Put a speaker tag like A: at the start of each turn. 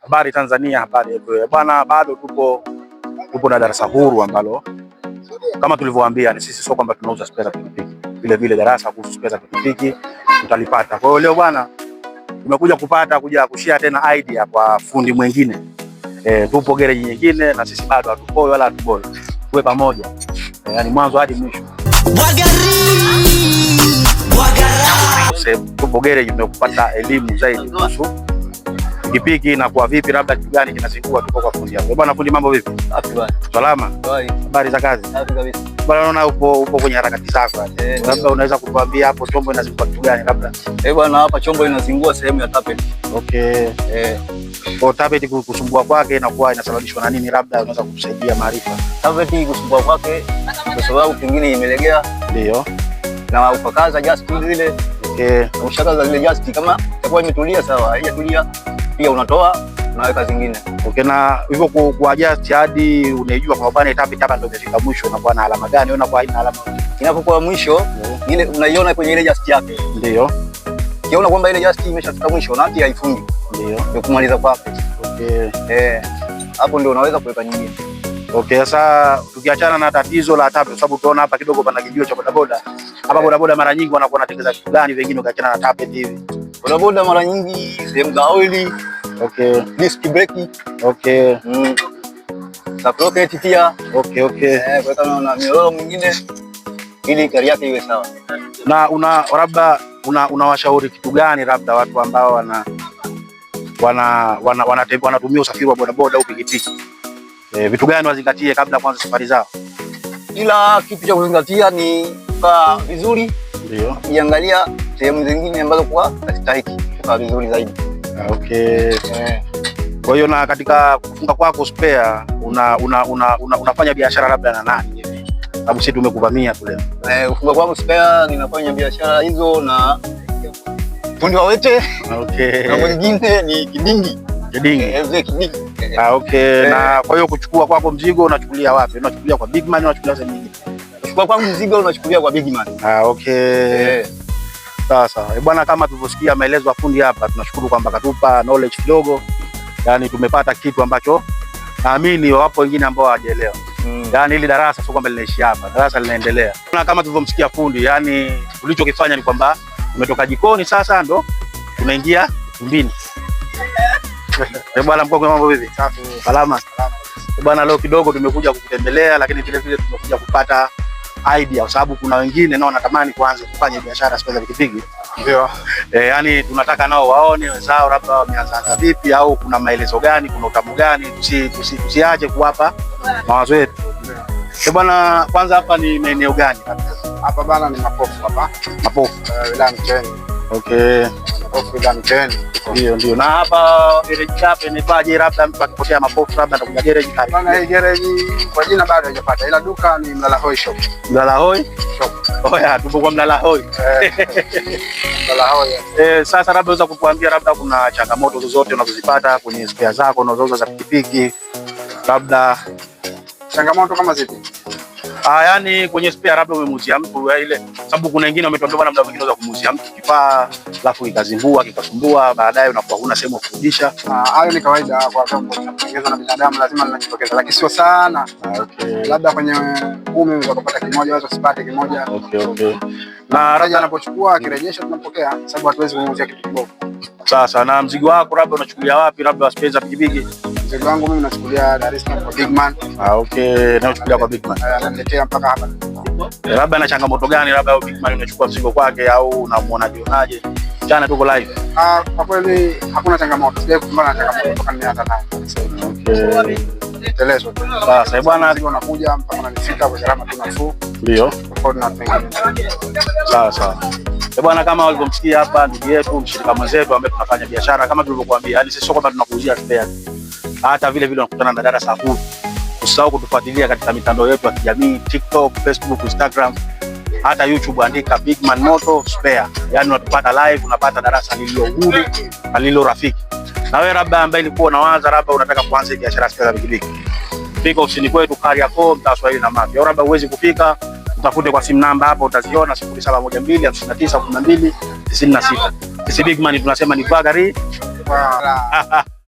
A: Habari Tanzania, habari everywhere. Bwana, bado tupo na darasa huru ambalo kama tulivyowaambia ni sisi sio kwamba tunauza spare za pikipiki. Vile vile darasa kuhusu spare za pikipiki utalipata. Kwa hiyo leo bwana tumekuja kupata kuja kushare tena idea kwa fundi mwingine. Tupo gereji nyingine na sisi bado hatupoi wala hatuboi. Tuwe pamoja. Yani mwanzo hadi mwisho. Tupo gereji tumekupata elimu zaidi kuhusu pikipiki na kwa vipi labda kitu gani kinazingua. Tupo kwa fundi hapo. Bwana fundi, mambo vipi?
B: Safi bwana.
A: Salama? Habari za kazi?
B: Safi kabisa.
A: Bwana, naona upo kwenye harakati zako. Labda unaweza kutuambia hapo chombo inazingua kitu gani labda?
B: Bwana, hapa chombo inazingua sehemu ya tappet.
A: Okay. Kwa tappet kusumbua kwake inakuwa inasababishwa na nini? Labda unaweza kutusaidia maarifa.
B: Tappet kusumbua kwake kwa sababu pengine imelegea.
A: Ndio.
B: Na ukakaza just zile.
A: Okay.
B: Ushakaza zile just kama itakuwa imetulia sawa, haijatulia pia unatoa unaweka zingine.
A: Okay, na hivyo ku adjust hadi unaijua kwa bwana tappet hapa ndio imefika mwisho, unakuwa na alama gani? Unakuwa haina alama.
B: Inapokuwa mwisho ile unaiona kwenye ile just yake.
A: Ndio.
B: Ukiona kwamba ile just imeshafika mwisho na hati haifungi.
A: Ndio.
B: Ndio kumaliza kwako.
A: Okay.
B: Hapo ndio unaweza kuweka nyingine.
A: Okay, sasa tukiachana na tatizo la tappet, kwa sababu tunaona hapa kidogo pana kijio cha bodaboda. Hapa bodaboda mara nyingi wanakuwa wanatengeza kitu gani vingine ukiachana na tappet hivi?
B: Bodaboda mara nyingi sehemu za oili.
A: Okay.
B: Disc brake.
A: Okay.
B: Sprocket pia.
A: Okay.
B: Kuweka na mnyororo mwingine ili gari yake iwe sawa.
A: Na una labda unawashauri kitu gani labda watu ambao wanatumia usafiri wa bodaboda au pikipiki? Vitu gani wazingatie kabla kuanza safari zao?
B: Ila kitu cha kuzingatia ni kukaa vizuri.
A: Ndio.
B: Ukiangalia sehemu zingine ambazo kwa hazistahiki kukaa vizuri zaidi.
A: Okay. Kwa hiyo na katika kufunga kwako spare unafanya biashara labda na nani hivi? Sababu sisi tumekuvamia tu leo.
B: Kufunga kwangu spare ninafanya biashara hizo na fundi wa Wete.
A: Okay.
B: Na mwingine ni Kidingi.
A: Kidingi.
B: Mzee Kidingi.
A: Okay. Na kwa hiyo kuchukua kwako mzigo unachukulia wapi? Unachukulia kwa Big Man, unachukulia sehemu nyingine?
B: Kuchukua kwangu mzigo unachukulia kwa Big Man.
A: Okay. Sasa, bwana, kama tulivyosikia maelezo ya fundi hapa, tunashukuru kwamba katupa knowledge kidogo. Yaani tumepata kitu ambacho naamini wapo wengine ambao hawajaelewa. Yaani hili darasa sio kwamba linaishi hapa, darasa linaendelea. Na kama tulivyomsikia fundi, yani tulichokifanya ni kwamba tumetoka jikoni sasa ndo tunaingia ukumbini. Bwana mkongwe, mambo vipi?
C: Safi.
A: Salama.
C: Salama.
A: Bwana, leo kidogo tumekuja kukutembelea, lakini vile vile tumekuja kupata idea kwa sababu kuna wengine nao wanatamani kuanza kufanya biashara spare za pikipiki.
C: Ndio.
A: Yani tunataka nao waone wenzao labda wameanza vipi au kuna maelezo gani, kuna utamu gani, tusiache kuwapa mawazo yetu. Bwana, kwanza hapa ni maeneo gani?
C: Hapa bana ni Mapofu hapa.
A: Mapofu.
C: Wilaya Micheweni.
A: Okay.
C: Mapofu wilaya Micheweni.
A: Ndio, ndio. Na hapa gereji hapa inaitwaje? Labda mtu akipotea Mapofu labda atakuja gereji karibu.
C: Bana, hii gereji kwa jina bado haijapata, ila duka ni Mlala Hoi Shop.
A: Mlala Hoi
C: Shop.
A: Oh ya, tupo kwa Mlala Hoi.
C: Mlala Hoi.
A: Sasa labda unaweza kutuambia labda kuna changamoto zozote unazozipata kwenye spare zako unazouza za pikipiki? Labda
C: changamoto kama zipi?
A: Yani kwenye spare labda umemuuzia mtu ile, sababu kuna wengine wametuambia bwana, muda mwingine unaweza kumuuzia mtu kifaa alafu kikazingua kikasumbua, baadaye unakuwa huna sehemu ya kurudisha.
C: Hayo ni kawaida kwa vyombo vinatengenezwa na binadamu, lazima linajitokeza, lakini sio sana.
A: Okay.
C: Labda kwenye 10 unaweza kupata kimoja, unaweza usipate kimoja.
A: Okay.
C: Na mteja anapochukua akirejesha tunampokea, sababu hatuwezi kumuuzia kitu kibovu.
A: Sasa na mzigo wako labda unachukulia wapi, labda spare za pikipiki?
C: Mzigo wangu mimi nachukulia Dar es Salaam kwa Big Man.
A: Okay, na unachukulia kwa Big Man.
C: Ananiletea mpaka hapa.
A: Labda na changamoto gani labda Big Man unachukua mzigo kwake au unamuona dionaje? Jana tuko live.
C: Kwa kweli hakuna changamoto. Sijawahi kukumbana na changamoto toka nimeanza naye.
A: Okay.
C: Telezo.
A: Sasa bwana,
C: mzigo unakuja mpaka unanifika kwa gharama tu nafuu.
A: Ndio.
C: Tofauti na pengine.
A: Sawa sawa. Bwana, kama walivyomsikia hapa ndugu yetu mshirika mwenzetu ambaye tunafanya biashara kama tulivyokuambia, yani sisi sio kwamba tunakuuzia spare. Hata vile vile unakutana na darasa huru. Usisahau kutufuatilia katika mitandao yetu ya kijamii, TikTok, Facebook, Instagram, hata YouTube, andika Big Man Moto Spare. Yani unatupata live, unapata darasa lililo huru na lililo rafiki. Na wewe labda ambaye ulikuwa unawaza labda unataka kuanza biashara spare za pikipiki, fika ofisini kwetu Kariakoo, mtaa Swahili na Mafia. Au labda huwezi kufika, utafute kwa simu namba hapo utaziona 0712 59 12 96. Sisi Big Man tunasema ni bagari.
C: Wow.